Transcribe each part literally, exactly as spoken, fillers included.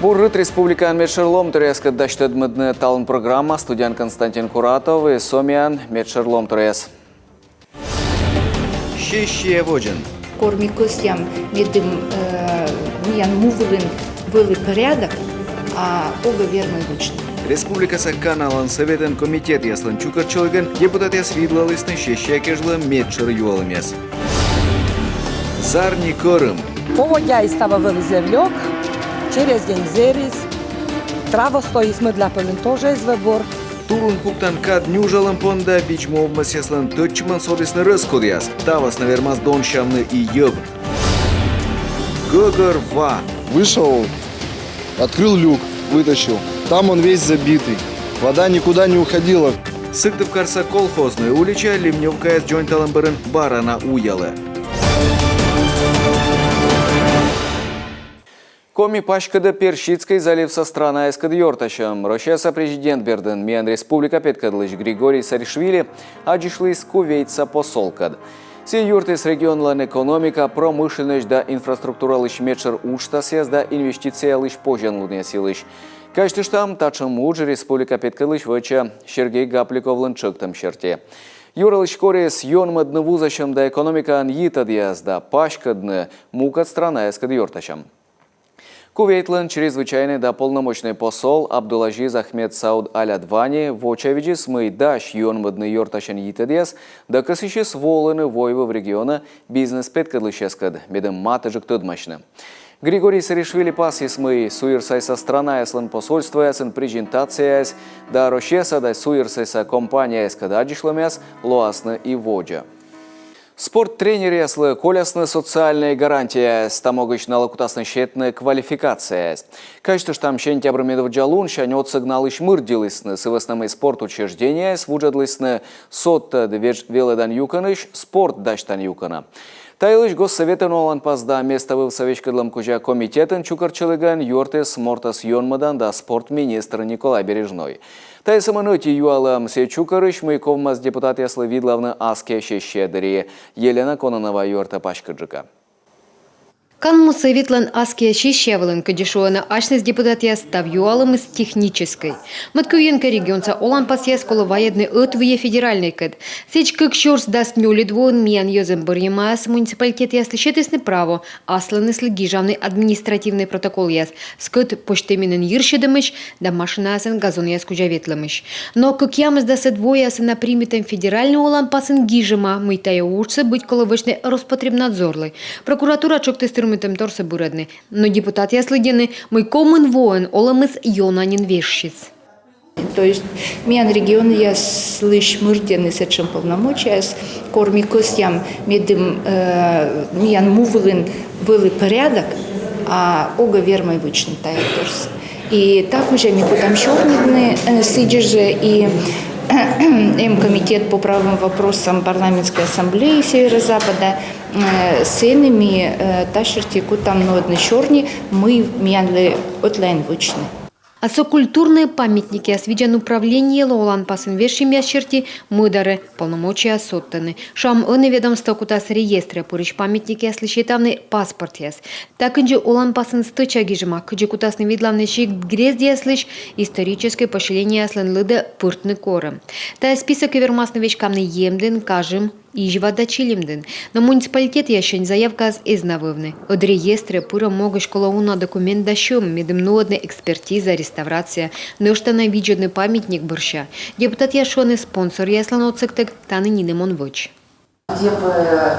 Бур рыт республикаын медшӧр лоӧмторъяскӧд дасьтӧдмӧдны. Талун программа, студияын Константин Куратов и со миян медшӧр лоӧмторъяс. Сессия водзын. Кор ми кӧсъям, медым, э, миян му вылын вӧлі порядок, а огӧ вермӧй вӧчны. Республикаса каналан Сӧветӧн комитетъяслӧн чукӧртчӧлігӧн депутатъяс видлалісны сессия кежлӧ медшӧр юалӧмъяс. Зарни кӧрым. Поводдяыс таво вӧлі зэв лёк, через день зэрис, травостоыс мӧдлапӧлын тоже эз вӧв бур. Турун пуктан кад нюжалӧм понда бичму овмӧсъяслӧн тӧдчымӧн содісны рӧскодъяс. Та вӧсна вермас донсявны и йӧв. Гӧгӧрва. Вышел, открыл люк, вытащил. Там он весь забитый. Вода никуда не уходила. Сыктывкарса Колхознӧй улича ливнёвкаяс дзоньталӧм бӧрын бара на уялӧ. Коми паськӧдӧ Персидскӧй заливса странаяскӧд ёртасьӧм. Россияса президент бердын миян республика петкӧдлысь Григорий Саришвили аддзысьліс Кувейтса посолкӧд. Сійӧ юртіс регионлӧн экономика, промышленносьт да инфраструктуралысь медшӧр уджтасъяс да инвестициялысь позянлунъяс йылысь. Казьтыштам, татшӧм удж республика петкӧдлысь вӧчӧ Сергей Гапликовлӧн чӧктӧм серти. Юралысь корис ёнмӧдны вузасьӧм да экономикаын йитӧдъяс да паськӧдны мукӧд странаяскӧд ёртасьӧм. Кувейтлӧн чрезвычайнӧй да полномочнӧй посол Абдулазиз Ахмед Сауд Аль Адвани вочавидзис, мый дась ёнмӧдны ёртасян йитӧдъяс да кӧсйысис волыны войвыв регионӧ бизнес петкӧдлысьяскӧд, медым матӧджык тӧдмасьны. Григорий Саришвили пасйис, мый суйӧрсайса странаяслӧн посольствоясын презентацияяс да Россияса да суйӧрсайса компанияяскӧд аддзысьлӧмъяс лоасны и водзӧ. Спорт тренеръяслы колясны социальнӧй гарантияяс, та могысь налы кутасны сетны квалификацияяс. Казьтыштам, сентябр медводдза лунсянь отсӧг налысь мырддзылісны, сы вӧсна мый спорт учреждениеяс вуджӧдлісны содтӧд веж-, велӧдан юкӧнысь спорт дасьтан юкӧнӧ. Та йылысь Госсӧветӧн оланпас да меставывса веськӧдлӧм кузя комитетӧн чукӧртчӧлігӧн юӧртіс мортӧс ёнмӧдан да спорт министр Николай Бережной. Тайӧ сӧмын ӧти юалӧм. Сійӧ чукӧрысь, мый ковмас депутатъяслы видлавны аскиа сессия дырйи. Елена Кононова юӧртӧ паськыдджыка. Канму Сӧветлӧн аскиа сессия вылын, кыдзи шуӧны асьныс депутатъяс, став юалӧмыс техническӧй. Мӧд кывйӧн кӧ, регионса оланпасъяс колӧ вайӧдны ӧтвыйӧ федеральнӧйкӧд. Сідз, кык сюрс дас нёльӧд воын миян йӧзӧн бӧрйӧмаяс муниципалитетъяслы сетісны право аслыныслы гижавны административнӧй протоколъяс скӧт позьтӧминӧн йирсьӧдӧмысь да машинаясӧн газонъяс кузя ветлӧмысь. Но кӧкъямыс дасӧд воясын на примитӧм федеральнӧй оланпасын гижӧма, мый тайӧ уджсӧ быть колӧ вӧчны Роспотребнадзорлы. Прокуратура тшӧктіс тырмытӧмторсӧ бырӧдны. Но депутатъяс лыддьӧны, мый комын воӧн олӧмыс ёна нин вежсис. То есть миян регионъяслысь мырддьӧны сэтшӧм полномочияс, кор ми кӧсъям, медым, э, миян му вылын вӧлі порядок, а огӧ вермӧй вӧчны тайӧ торсӧ. И та кузя ми кутам сёрнитны, э, сідзи жӧ и эм комитет по правовым вопросам Парламентской ассамблеи Северо-Запада, э, сэні ми, э, та серти кутам нуӧдны сёрни, мый миянлы ӧтлаын вӧчны. А со культурнӧй памятникъяс видзан управлениелы оланпасын вежсьӧмъяс серти мӧдарӧ полномочия содтӧны. Шуам, ӧні ведомство кутас реестрӧ пырысь памятникъяслы сетавны паспортъяс. Та кындзи оланпасын стӧча гижӧма, кыдзи кутасны видлавны сикт-грездъяслысь историческӧй поселениеяслӧн лыдӧ пыртны корӧм. Тайӧ списокӧ вермасны веськавны Емдін, Кажим, Изьва да Чилимдін. Но муниципалитетъяссянь заявкаяс эз на вӧвны. Ӧд реестрӧ пырӧм могысь колӧ уна документ да сьӧм, медым нуӧдны экспертиза, реставрация, нӧшта на видзӧдны памятник бӧрся. Депутатъяс шуӧны, спонсоръяслӧн отсӧгтӧг тані нинӧм он вӧч. Где бы, э,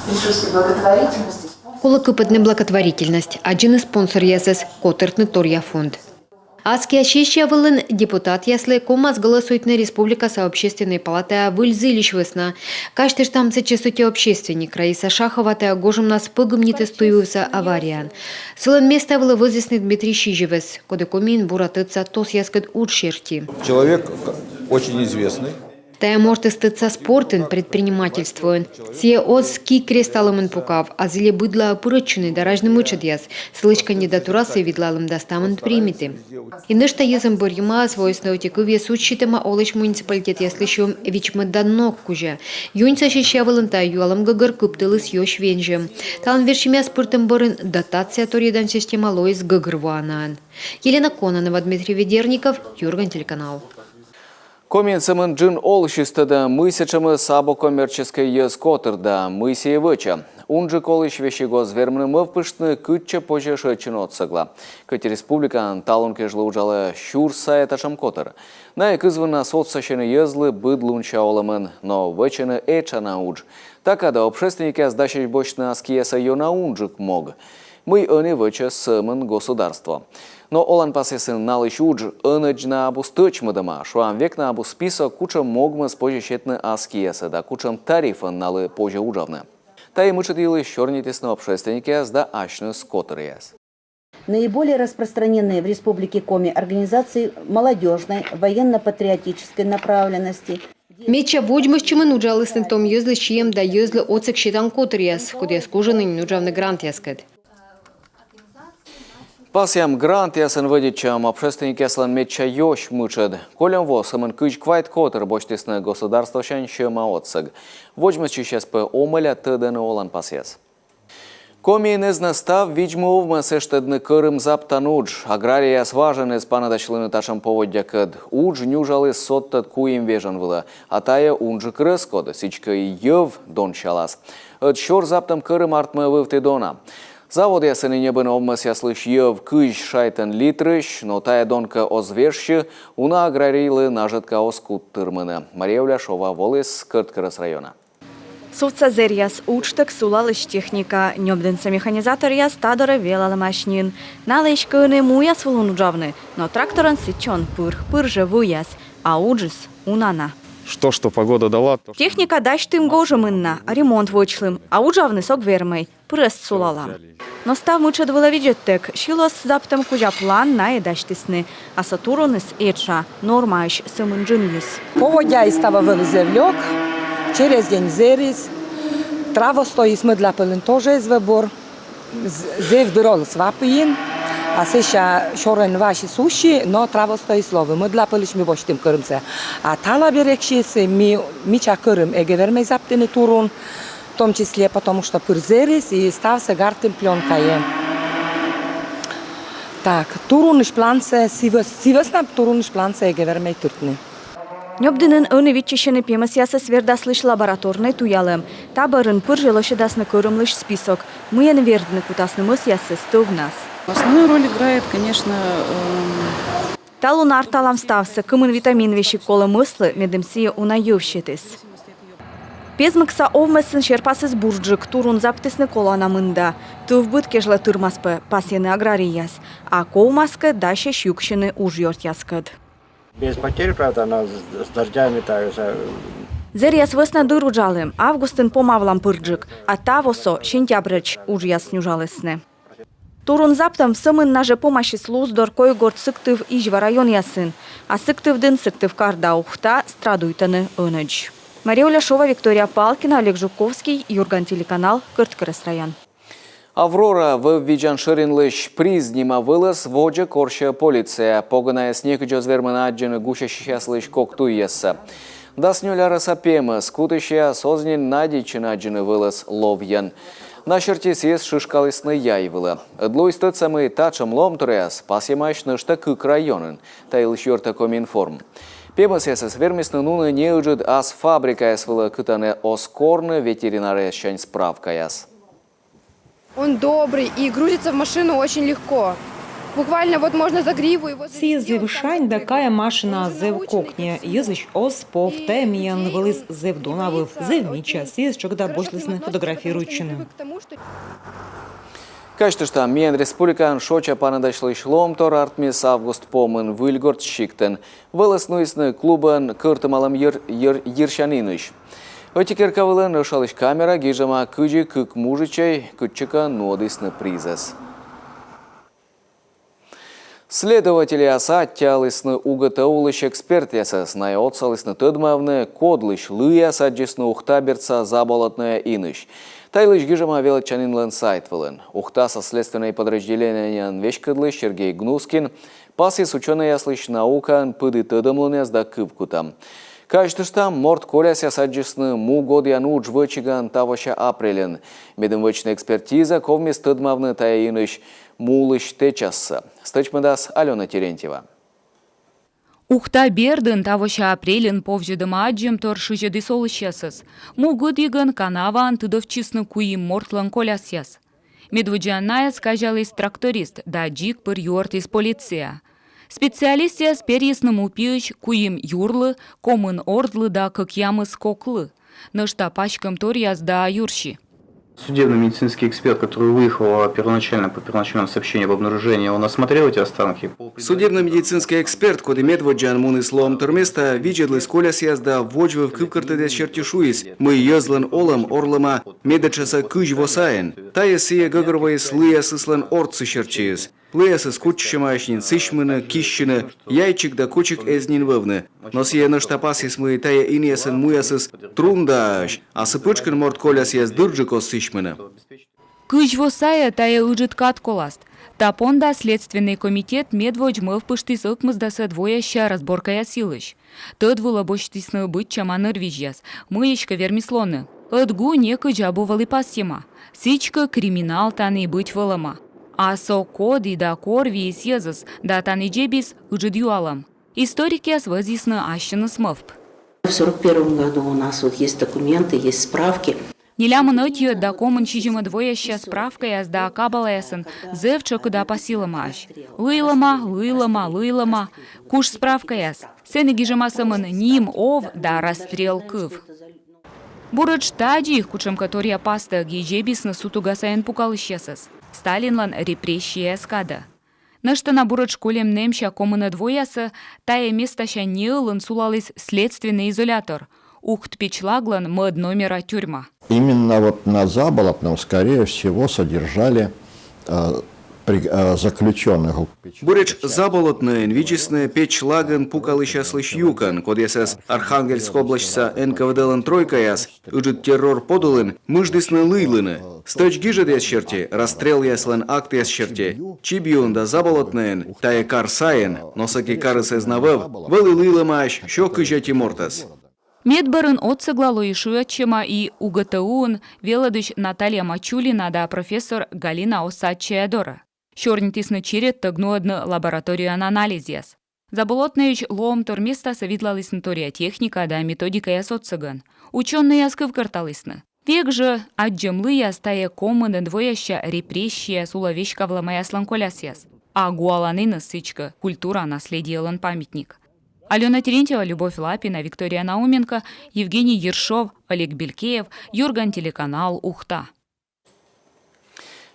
присутствие благотворительности, спонсор- Колӧ кыпӧдны благотворительность, аддзыны спонсоръясӧс, котыртны торъя фонд. Аскиа сессия вылын депутатъяслы ковмас гӧлӧсуйтны Республикаса Общественнӧй палатаӧ выль зільысь вӧсна. Казьтыштам, сэтчӧс ӧти общественник Раиса Шахова тайӧ гожӧмнас пӧгибнитіс туйвывса аварияын. Сылӧн места вылӧ вӧзйисны Дмитрий Сизевӧс, коді Комиын бура тӧдса тосъяскӧд удж серти. Человек очень известный. Тайӧ мортыс тӧдса спортын, предпринимательствоын. Сійӧ оз ки кресталӧмӧн пукав, а зільӧ быдлаӧ пырӧдчыны да разьны мытшӧдъяс. Сылысь кандидатурасӧ видлалім да ставнын примитім. И нӧшта йӧзӧм бӧрйӧмаӧс воисны ӧти кывйӧ судзситӧма олысь муниципалитетъяслысь сьӧм вичмӧдан ног кузя. Юньса сессия вылын тайӧ юалӧм гӧгӧр кыптыліс ёсь вензьӧм. Талун вердсьӧмъяс пыртӧм бӧрын дотация торйӧдан система лоис гӧгӧрвоанаӧн. Елена Кононова, Дмитрий Ведерников, Юрган телеканал. Комиын сӧмын джын олысьыс тӧдӧ, мый сэтшӧмыс абу коммерческӧй йӧз котыр да мый сійӧ вӧчӧ. Унджык олысь весиг оз вермыны мӧвпыштны, кытчӧ позьӧ шыӧдчыны отсӧгла. Кӧть республикаын талун кежлӧ уджалӧ сюрс сайӧ татшӧм котыр. Найӧ кызвыннас отсасьӧны йӧзлы быд лунся олӧмын, но вӧчӧны этша на удж. Та кадӧ общественникъяс дасьӧсь босьтны ас киясӧ ёна унджык мог, мый ӧні вӧчӧ сӧмын государство. Но оланпасъясын налысь удж ӧнӧдз на абу стӧчмӧдӧма. Шуам, век на абу список, кутшӧм могмӧс позьӧ сетны ас киясӧ да кутшӧм тарифӧн налы позьӧ уджавны. Тайӧ мытшӧд йылысь сёрнитісны общественникъяс да асьныс котыръяс. Наиболее распространенные в Республике Коми организации молодёжной, военно-патриотической направленности. Медся водзмӧстчӧмӧн уджалісны том йӧзлы сиӧм да йӧзлы отсӧг сетан котыръяс, кодъяс кужӧны нин уджавны грантъяскӧд. Пасъям, грантъясӧн вӧдитчӧм общественникъяслӧн медся ёсь мытшӧд. Кольӧм во сӧмын кызь квайт котыр босьтісны государствосянь сьӧма отсӧг. Водзмӧстчысьяс пӧ омӧля тӧдӧны оланпасъяс. Комиын эз на став видз-му овмӧс эштӧдны кӧрым заптан удж. Аграрийяс важӧн эз паныдасьлыны татшӧм поводдякӧд. Удж нюжаліс содтӧд куим вежон вылӧ, а тайӧ унджык рӧскод, сідзкӧ и йӧв донсялас. Ӧд сёр заптӧм кӧрым артмӧ вывті дона. Заводъясын и ньӧбӧны овмӧсъяслысь йӧв кызь шайтӧн литрысь, но тайӧ дон кӧ оз вежсьы, уна аграрийлы нажӧтка оз кут тырмыны. Мария Уляшова воліс Кӧрткерӧс районӧ. Сувтса зэръяс, уджтӧг сулалысь техника, ньӧбдінса механизаторъяс та дорӧ велалӧмаӧсь нин. Налысь кӧ ӧні муяс вылын уджавны, но тракторӧн сэтчӧ он пыр, пыр жӧ выяс, а уджыс уна на. Что, что погода дала, то... Техника дасьтім гожӧмын на, ремонт вӧчлім, а уджавныс ог вермӧй, пыр эз сулала. Но став мытшӧд вылӧ видзӧдтӧг, силос заптӧм кузя план найӧ дасьтісны, а со туруныс этша, нормаысь сӧмын джынйыс. Поводдяыс таво вӧлі зэв лёк, через день зэрис, травостоис мӧдлапӧлын тоже эз вӧв бур, з-, зэв дыр оліс ва пиын, а сэсся сёрӧн ваысь усис, но травостоис лои, мӧдлапӧлысь ми босьтім кӧрымсӧ. А тала берегысь ми, мича кӧрым эгӧ вермӧй заптыны турун, в том числе потому, что пыр зэрис и ставсӧ гартім плёнкаӧн. Так, турунысь плансӧ, сы вӧс-, сы вӧсна турунысь плансӧ эгӧ вермӧй тыртны. Ньӧбдінын ӧні виччысьӧны пемӧсъясӧс вердаслысь лабораторнӧй туялӧм. Та бӧрын пыр жӧ лӧсьӧдасны кӧрымлысь список, мыйӧн вердны кутасны мӧсъясӧс тӧвнас. Основную роль играет, конечно, эм, Талун арталам ставсӧ, кымын витамин весиг колӧ мӧслы, медым сійӧ уна йӧв сетіс. Пезмӧгса овмӧсын серпасыс бурджык, турун заптісны колана мында. Тӧвбыд кежлӧ тырмас пӧ, пасйӧны аграрийяс. А ковмас кӧ, дасьӧсь юксьыны уджъёртъяскӧд. Без потерь, правда, но с, с дождями так же. Зэръяс вӧсна дыр уджалім, августын помавлам пырджык, а таво со сентябрӧдз уджъяс нюжалісны. Турун заптӧм сӧмын на жӧ помасис Луздор, Койгорт, Сыктыв, Изьва районъясын. А Сыктывдін Сыктывкар да Ухта страдуйтӧны ӧнӧдз. Мария Уляшова, Виктория Палкина, Олег Жуковский, Юрган телеканал, Кӧрткерӧс район. «Аврора» вӧввизян шӧринлысь приз нима вӧлӧс водзӧ корсьӧ полиция. Погонаяс некыдз оз вермыны аддзыны гусясьысьяслысь кок туйяссӧ. Дас нёль арӧса пемӧс, кутысьяс оз нин надейтчыны аддзыны вӧлӧс ловйӧн. На серти сійӧс шышкалісны яй вылӧ. Ӧд лоис тӧдса, мый татшӧм лоӧмторъяс пасйӧмаӧсь нӧшта кык районын. Та йылысь юӧртӧ Комиинформ. Пемӧсъясӧс вермисны нуны неыджыд ас фабрикаяс вылӧ, кытӧні оз корны ветеринаръяссянь справкаяс. Он добрый и грузится в машину очень легко. Буквально вот можно за гриву его завести. Сійӧ зэв шань да кайӧ машинаӧ зэв кокни. Йӧзысь оз пов, тайӧ миян вӧліс зэв дона вӧв, зэв мича, сійӧс тшӧкыда босьтлісны фотографируйтчыны. Казьтыштам, миян республикаын шоча паныдасьлысь лоӧмтор артмис август помын Выльгорт сиктын. Вӧлӧс нуисны клубын кӧртымалӧм йӧр-, йӧр-, йирсянінысь. Ӧти керка вылын ӧшалысь камера гижӧма, кыдзи кык мужичӧй кытчӧкӧ нуӧдісны призӧс. Следовательяс аттьӧалісны УГТУ-лысь экспертъясӧс, найӧ отсалісны тӧдмавны, кодлысь лыяс аддзисны Ухта бердса заболотнӧя инысь. Та йылысь гижӧма велӧдчанінлӧн сайт вылын. Ухтаса следственнӧй подразделениеӧн веськӧдлысь Сергей Гнускин пасйис учёнӧйяслысь наукаын пыді тӧдӧмлунъяс да кывкутӧм. Казьтыштам, морт колясъяс аддзисны му гӧгӧрвоан удж вӧчигӧн тавося апрельын. Медым вӧчны экспертиза, ковмис тӧдмавны тайӧ инысь мулысь тэчассӧ. Стӧчмӧдас Алёна Терентьева. Ухта бердын тавося апрельын повзьӧдӧма аддзӧмтор шызьӧдіс олысьясӧс. Му гӧдйигӧн канаваын тыдовтчисны куим мортлӧн колясъяс. Медводдзаӧн найӧс казяліс тракторист да дзик пыр юӧртіс полиция. Специалистъяс перйисны му пиысь куим юрлы, комын ордлы да кӧкъямыс коклы. Нӧшта паськӧмторъяс да юрси. Судебно-медицинский эксперт, который выехал первоначально по первоначальному сообщению об обнаружении, он осмотрел эти останки? Судебно-медицинский эксперт, коді медводдзаӧн муніс лоӧмтор местаӧ, видзӧдліс колясъяс да водзвыв кывкӧртӧдъяс серти шуис, мый йӧзлӧн олӧм орлӧма медэтшаса кызь во сайын. Тайӧ сійӧ гӧгӧрвоис лыясыслӧн ордсӧ серти. Лыясыс кутчысьӧмаӧсь нин сісьмыны, киссьыны, яйчик да кучик эз нин вӧвны. Но сійӧ нӧшта пасйис, мый тайӧ инъясӧн муясыс трундаӧсь, а сы пытшкын морт колясъяс дырджык оз сісьмыны. Кызь во сайӧ — тайӧ ыджыд кад коласт. Та понда Следственнӧй комитет медводз мӧвпыштіс ӧкмысдасӧд воясся разборкаяс йылысь. Тӧд вылӧ босьтісны быдсяма нырвизьяс, мый эськӧ вермис лоны. Ӧд гу некыдз абу вӧлі пасйӧма. Сідзкӧ, криминал тані быть вӧлӧма. А со коді да кор виис йӧзӧс да тані дзебис — ыджыд юалӧм. Историкъяс вӧзйисны ассьыныс мӧвп. В сорок первом году у нас вот есть документы, есть справки. Нелямын ӧтиӧд да комын сизимӧд воясся справкаяс да кабалаясын зэв тшӧкыда пасйылӧмаӧсь. Лыйлӧма, лыйлӧма, лыйлӧма. Куш справкаяс. Сэні гижӧма сӧмын ним, ов да расстрел кыв. Буретш тадзи кутшӧмкӧ торъя пастӧг и дзебисны сутуга сайын пукалысьясӧс Сталинлӧн репрессияяс кадӧ. Нӧшта на буретш кольӧм нэмся комынӧд воясӧ тайӧ местася неылын сулаліс следственнӧй изолятор, Ухт-Печлаглӧн мӧд номера тюрьма. Именно вот на Заболотном, скорее всего, содержали э, при- э, заключенных. Буретш Заболотнӧйын видзисны Печлагын пукалысьяслысь юкӧн, кодъясӧс Архангельск обласьтса НКВД-лӧн тройкаяс ыджыд террор подулын мыждісны лыйлыны. Стӧч гижӧдъяс серти, расстрелъяслӧн актъяс серти, Чибйуын да Заболотнӧйын, тайӧ кар сайын, но сэки карыс эз на вӧв, вӧлі лыйлӧмаӧсь сё кызь ӧти мортӧс. Медбӧрын отсӧгла лои шыӧдчӧма и УГТУ-ын велӧдысь Наталья Мачулина да профессор Галина Осадчая дорӧ. Сёрнитісны чередтӧг нуӧдны лабораторияын анализъяс. Заболотнӧйысь лоӧмтор местасӧ видлалісны торъя техника да методикаяс отсӧгӧн. Учёнӧйяс кывкӧрталісны: век жӧ аддзӧм лыяс — тайӧ комынӧд воясся репрессияяс улӧ веськавлӧмаяслӧн колясъяс. А гуаланіныс сідзкӧ — культура наследиелӧн памятник. Алёна Терентьева, Любовь Лапина, Виктория Науменко, Евгений Ершов, Олег Белькеев, Юрган телеканал, Ухта.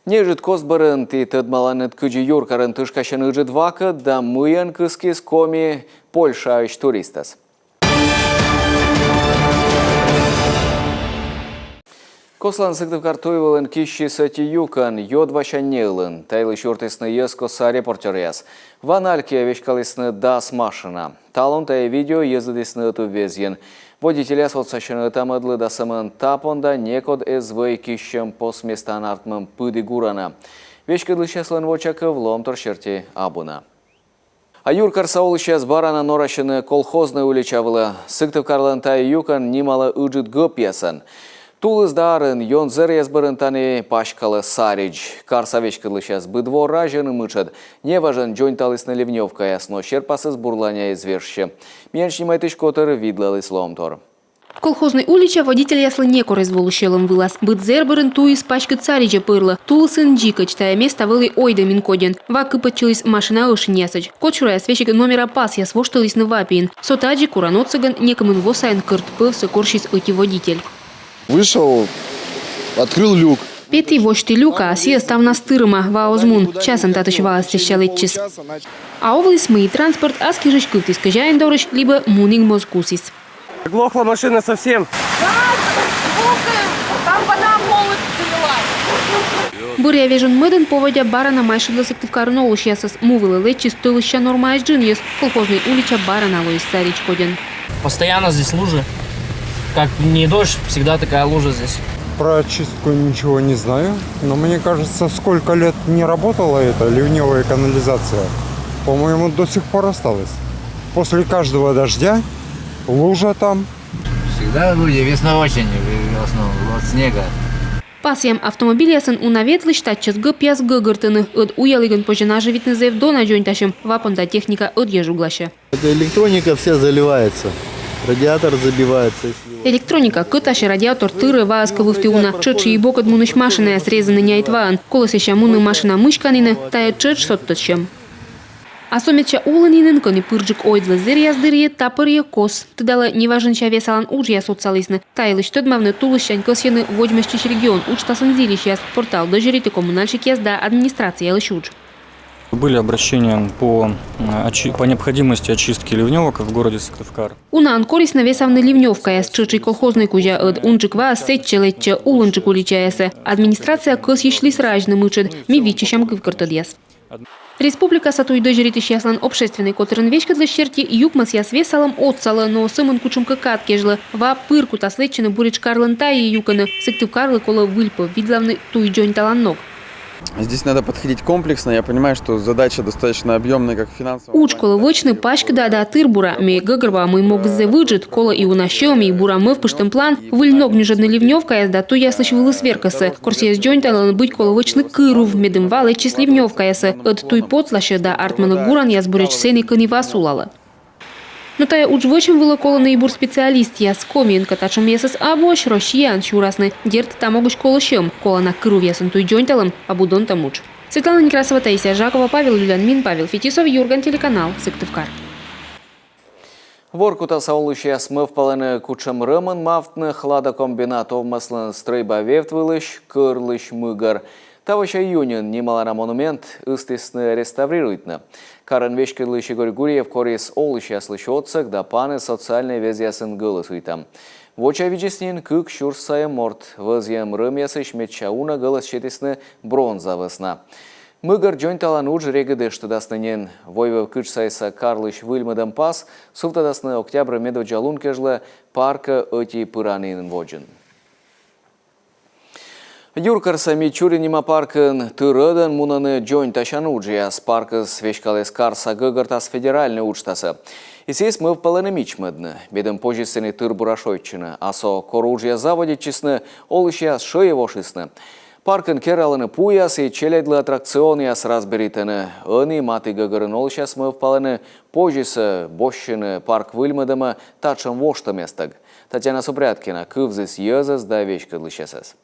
Неыджыд кост бӧрын ті тӧдмаланныд, кыдзи юркарын тышкасьӧны ыджыд вакӧд да мыйӧн кыскис Коми Польшаысь туристӧс. Кослан Сыктывкар туй вылын киссис ӧти юкӧн, йӧд вася неылын. Та йылысь юртісны йӧзкостса репортёръяс. Ва наль киӧ веськалісны дас машина. Талун тайӧ видео йӧзӧдісны ӧтуввезйын. Водительяс отсасьӧны ӧта-мӧдлы да сӧмын та понда некод эз вӧй киссьӧм пос местаын артмӧм пыді гуранӧ. Веськӧдлысьяслӧн вочакыв лоӧмтор серти абу на. А юркарса олысьяс бара на норасьӧны Колхознӧй улича вылӧ. Сыктывкарлӧн тайӧ юкӧн нималӧ ыджыд гӧпъясӧн. Тулыс да арын ён зэръяс бӧрын тані паськалӧ саридз. Карса веськӧдлысьяс быд во разьӧны мытшӧд. Неважӧн дзоньталісны ливнёвкаяс, но серпасыс бурланя эз вежсьы. Миян снимайтысь котыр видлаліс лоӧмтор. Колхознӧй улича водительяслы некор эз волы сьӧлӧм вылас. Быд зэр бӧрын туйыс паськыд саридзӧ пӧрлӧ. Тулысын дзикӧдз тайӧ места вӧлі ойдӧмин кодьӧн. Ва кыпӧдчыліс машина ӧшиньясӧдз. Кодсюраяс весиг номера пасъяс воштылісны ва пиын. Со тадзи куран отсӧгӧн некымын во сайын кӧрт пӧвсӧ корсис ӧти водитель. Вышел, открыл люк. Петі, восьті люк, а сійӧ ставнас тырӧма, ва оз мун, часӧн татысь ваыс сэсся лэччис. А овліс, мый транспорт аскижысь кывтіс кӧзяин дорысь либӧ мунігмоз кусіс. Глохла машина совсем. Там вода полностью залилась. Бӧръя вежон мӧд‌ӧн поводдя бара на майшӧдлӧ Сыктывкарын олысьясӧс. Му вылӧ лэччис тӧлысся нормаысь джынйыс. Колхозный улича бара на лоис саридз кодьӧн. Постоянно здесь лужи. Как не дождь, всегда такая лужа здесь. Про очистку ничего не знаю, но мне кажется, сколько лет не работала эта ливневая канализация, по-моему, до сих пор осталась. После каждого дождя лужа там. Всегда лужи, весной, осенью, в основном, от снега. Пасъям, автомобильясӧн уна ветлысь татчӧс гӧпъяс гӧгӧртӧны. Ӧд уялігӧн позьӧ нажӧвитны зэв дона дзоньтасьӧм. Ва понда техника ӧдйӧ жугласьӧ. Эта электроника вся заливается. Радиатор забивается. Если Электроника кӧтасьӧ, радиатор тырӧ, ваыс кӧ вывті уна. Тшӧтш и бокӧд мунысь машинаяс резӧны няйт ваӧн. Колӧ сэсся мунны машина мыськанінӧ, тайӧ тшӧтш содтӧдчӧм. А со медся улын инын, кӧні пырджык ойдлӧ зэръяс дырйи, та пӧрйӧ кос. Тыдалӧ, неважӧнся весалан уджъяс отсалісны. Та йылысь тӧдмавны тулыссянь кӧсйӧны «Водзмӧстчысь регион» уджтасын зільысьяс. Портал дӧзьӧритӧ коммунальщикъяс да администрациялысь удж. Были обращения по, э, очи- по необходимости очистки ливневок в городе Сыктывкар. Унаӧн корисны весавны ливнёвкаяс, тшӧтш и колхозный кузя ӧд. Унджык ваыс сэтчӧ лэччӧ улынджык уличаясӧ. Администрация кӧсйысьліс разьны мытшӧд. Ми виччысям кывкӧртӧдъяс. Республикаса туй дӧзьӧритысьяслӧн общественнӧй котырын веськӧдлысь серти, юкмӧсъяс весалӧм отсалӧ, но сӧмын кутшӧмкӧ кад кежлӧ. Ва пыр кутас лэччыны буретш карлӧн тайӧ юкӧнӧ. Сыктывкарлы колӧ выльпӧв видлавны туй дзоньталан ног. Здесь надо подходить комплексно. Я понимаю, что задача достаточно объемная, как финансовая. Удж колӧ вӧчны паськыда да тыр-бура. Ме гӧгӧрвоа, мый могыс зэв ыджыд, колӧ и уна сьӧм, и бура мӧвпыштӧм план. Выль ног нюжӧдны ливнёвкаяс да туйяслысь вылыс веркӧсӧ. Кор сійӧс дзоньталӧны, быть колӧ вӧчны кырув, медым ва лэччис ливнёвкаясӧ. Ӧд туй потласьӧ да артмӧны гуранъяс буретш сэні, кӧні ва сулалӧ. Но тайӧ удж вӧчӧм вылӧ колӧны и бур специалистъяс. Комиын кӧ татшӧмъясыс абуӧсь, Россияын сюрасны. Дерт, та могысь колӧ сьӧм. Колана кырувъясӧн туй дзоньталӧм абу донтӧм удж. Светлана Некрасова, Таисия Жакова, Павел Люлянмин, Павел Фетисов, «Юрган» телеканал, Сыктывкар. Воркутаса олысьяс мӧвпалӧны, кутшӧм рӧмӧн мавтны хладокомбинат овмӧслӧн стрӧйба вевт вылысь кӧрлысь мыгӧр. Тавося июньын нималана монумент ыстісны реставрируйтны. Карын веськӧдлысь Игорь Гурьев корис олысьяслысь отсӧг да панӧ социальнӧй везъясын гӧлӧсуйтӧм. Вочавидзис нин кык сюрс сайӧ морт. Вӧзйӧм рӧмъясысь медся уна гӧлӧс сетісны бронза вӧсна. Мыгӧр дзоньталан удж регыд эштӧдасны нин. Войвыв кытш сайса карлысь выльмӧдӧм пас сувтӧдасны октябрь медводдза лун кежлӧ паркӧ ӧти пыранін водзын. Юркарса Мичурин нима паркын тыр ӧдӧн мунӧны дзоньтасян уджъяс. Паркыс веськаліс «Карса гӧгӧртас» федеральнӧй уджтасӧ. И сійӧс мӧвпалӧны мичмӧдны, медым позис сэні тыр-бура шойччыны. А со, кор уджъяс заводитчисны, олысьяс шӧйӧвошисны. Паркын кералӧны пуяс и челядьлы аттракционъяс разберитӧны. Ӧні матігӧгӧрын олысьяс мӧвпалӧны позисӧ босьтны парк выльмӧдӧмӧ татшӧм воштӧм эстӧг. Татьяна Супрядкина кывзіс йӧзӧс да веськӧдлысьясӧс.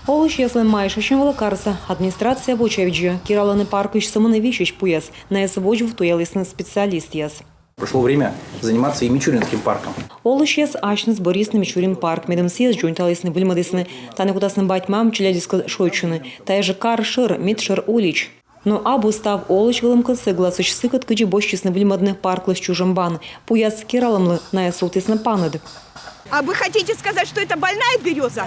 Олысьяслӧн майшасьӧм вылӧ карса. Администрация вочавидзӧ, кералӧны паркысь сӧмын висьысь пуяс, найӧс водзвыв туялісны специалистъяс. Пришло время заниматься и Мичуринским парком. Олысьяс асьныс бӧрйисны Мичурин парк, медым сійӧс дзоньталісны, выльмӧдісны. Тані кутасны бать-мам челядьыскӧд шойччыны. Тайӧ жӧ кар шӧр, медшӧр улич. Но абу став олысь вӧлӧмкӧ сӧгласӧсь сыкӧд, кыдзи босьтчисны выльмӧдны парклысь чужӧм бан. Пуяс кералӧмлы найӧс сувтісны паныд. А вы хотите сказать, что это больная береза?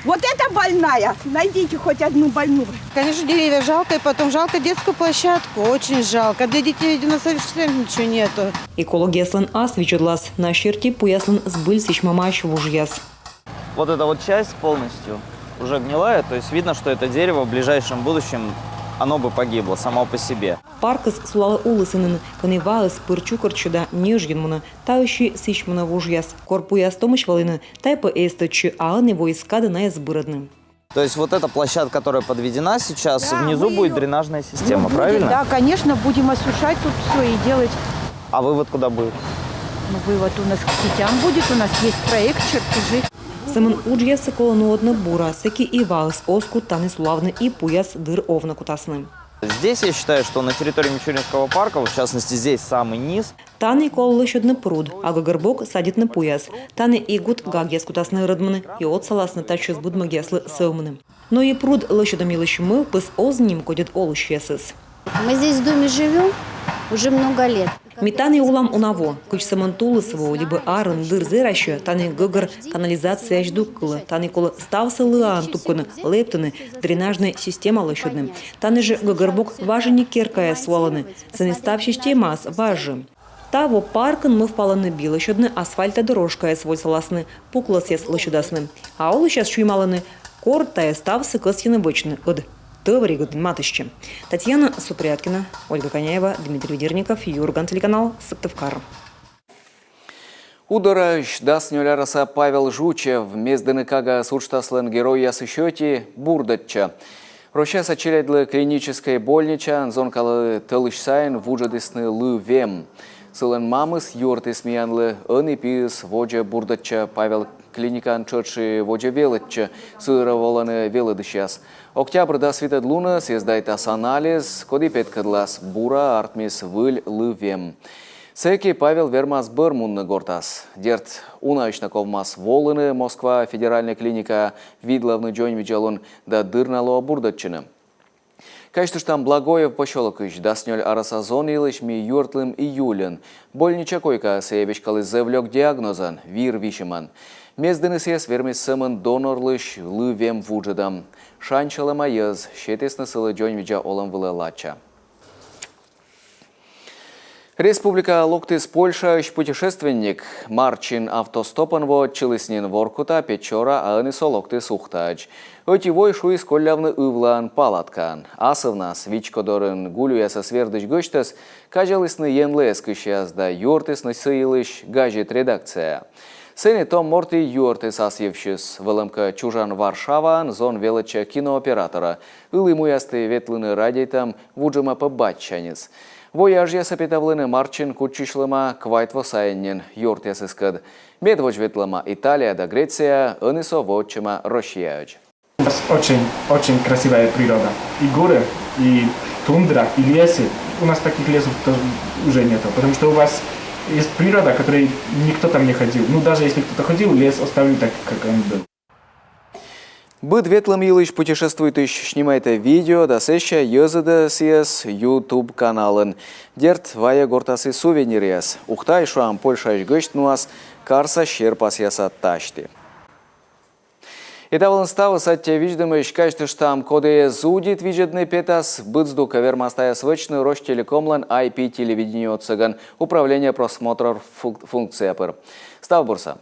Вот это больная. Найдите хоть одну больную. Конечно, деревья жалко, и потом жалко детскую площадку, очень жалко. Для детей у нас совсем ничего нету. Экологъяслӧн ас видзӧдлас, на серти пуяслӧн збыльсьысь мамаӧсь вужъяс. Вот эта вот часть полностью уже гнилая, то есть видно, что это дерево в ближайшем будущем, оно бы погибло само по себе. Паркыс сулалӧ улыс инын, кӧні ваыс пыр чукӧртчӧ да ньӧжйӧн мунӧ. Таысь сісь мунӧ вужъяс. Кор пуяс томысь вӧліны, тайӧ пӧ эз тӧдчы, а ӧні воис кадӧ найӧс бырӧдны. То есть вот эта площадка, которая подведена сейчас, да, внизу будет дренажная система, ну, правильно? Да, конечно, будем осушать тут все и делать. А вывод куда будет? Ну, вывод у нас к сетям будет, у нас есть проект, чертежи. Сӧмын уджъяссӧ колӧ нуӧдны бура, сэки и ваыс оз кут тані сулавны, и пуяс дыр овны кутасны. Здесь я считаю, что на территории Мичуринского парка, вот в частности здесь самый низ. Тані колӧ лӧсьӧдны пруд, а гӧгӧрбок садитны пуяс. Тані и гут гагъяс кутасны рӧдмыны, и отсаласны татчӧс быдмӧгъяслы сӧвмыны. Но и пруд лӧсьӧдӧм йылысь мӧвпыс оз нимкодьӧд олысьясӧс. Мы здесь в доме живем уже много лет. Ми тані олам уна во. Кыдз сӧмын тулыс во либӧ арын дыр зэрасьӧ, тані гӧгӧр канализацияысь дук кылӧ, тані колӧ ставсӧ лыаӧн тупкыны, лэптыны, дренажнӧй система лӧсьӧдны. Тані жӧ гӧгӧрбок важиник керкаяс вуалӧны. Сэні став системаыс важ жӧ. Таво паркын мӧвпалӧны би лӧсьӧдны, асфальта дорожкаяс вольсаласны, пуклӧсъяс лӧсьӧдасны. А олысьяс сюймалӧны, кор тайӧ ставсӧ кӧсйӧны вӧчны, ӧд тӧвригӧн нин матыстчӧ. Татьяна Супряткина, Ольга Коняева, Дмитрий Ведерников, Юрган телеканал, Сыктывкар. Удораысь дас нёль арӧса Павел Жучев Мездыны кагаыс уджтаслӧн геройясысь ӧти бурдӧдчӧ. Россияса челядьлы клиническӧй больничаын зонкалы тӧлысь сайын вуджӧдісны лы вем. Сылӧн мамыс юӧртіс миянлы, ӧні пиыс водзӧ бурдӧдчӧ Павел клиникаын тшӧтш и водзӧ велӧдчӧ, сы дорӧ волӧны велӧдысьяс. Октябр дас витӧд лунӧ сійӧс сдайтас анализ, коді петкӧдлас: бура артмис выль лы вем. Сэки Павел вермас бӧр мунны гортас. Дерт, унаысь на ковмас волыны Москва федеральнӧй клиникаӧ видлавны дзоньвидзалун да дыр на лоӧ бурдӧдчыны. Казьтыштам, Благоев посёлокысь дас нёль арӧса зон йылысь ми юӧртлім июльын. Больнича койкаӧ сійӧ веськалі зэв лёк диагнозӧн, вир висьӧмӧн. Мездыны сійӧс вермис сӧмын донорлысь лы вем вуджӧдӧм. Шаньсьӧлӧма йӧз, сетісны сылы дзоньвидза олӧм вылӧ лача. Республикаӧ локтіс Польшаысь путешественник. Марчин автостопӧн воӧдчыліс нин Воркута, Печора, а ӧні со локтіс Ухтаӧдз. Ӧти вой шуис коллявны ывлаын палаткаын. Асывнас вичко дорын гулюясӧс вердысь гӧсьтӧс казялісны Енлы эскысьяс да юӧртісны сы йылысь газет редакцияӧ. Сэні том морт и юӧртіс ас йывсьыс. Вӧлӧмкӧ, чужан Варшаваын зон велӧдчӧ кинооператорӧ. Ылі муясті ветлыны радейтӧм вуджӧма пӧ бадьсяньыс. Вояжъясӧ петавлыны Марчин кутчысьлӧма квайт во сайын нин юӧртъясыскӧд. Медводз ветлӧма Италияӧ да Грецияӧ, ӧні со воӧдчӧма Россияӧдз. У нас очень, очень красивая природа. И горы, и тундра, и лесы. У нас таких лесов тоже уже нету, потому что у вас есть природа, которой никто там не ходил. Ну, даже если кто-то ходил, лес оставил так, как он был. Быд ветлӧм йылысь путешествуйтысь снимайтӧ видео да сэсся йӧзӧдӧ сійӧс YouTube каналын. Дерт, вайӧ гортас и сувениръяс. Ухтаысь, шуам, Польшаысь гӧсьт нуас карса серпасъяса тасьті. И та вылын ставыс. Аттьӧ видзӧдӧмысь. Казьтыштам, коді эз удит видзӧдны, петас быд здукӧ вермас тайӧс вӧчны Ростелекомлӧн I P телевидение отсӧгӧн управление просмотров функ-, функция пыр. Став бурсӧ.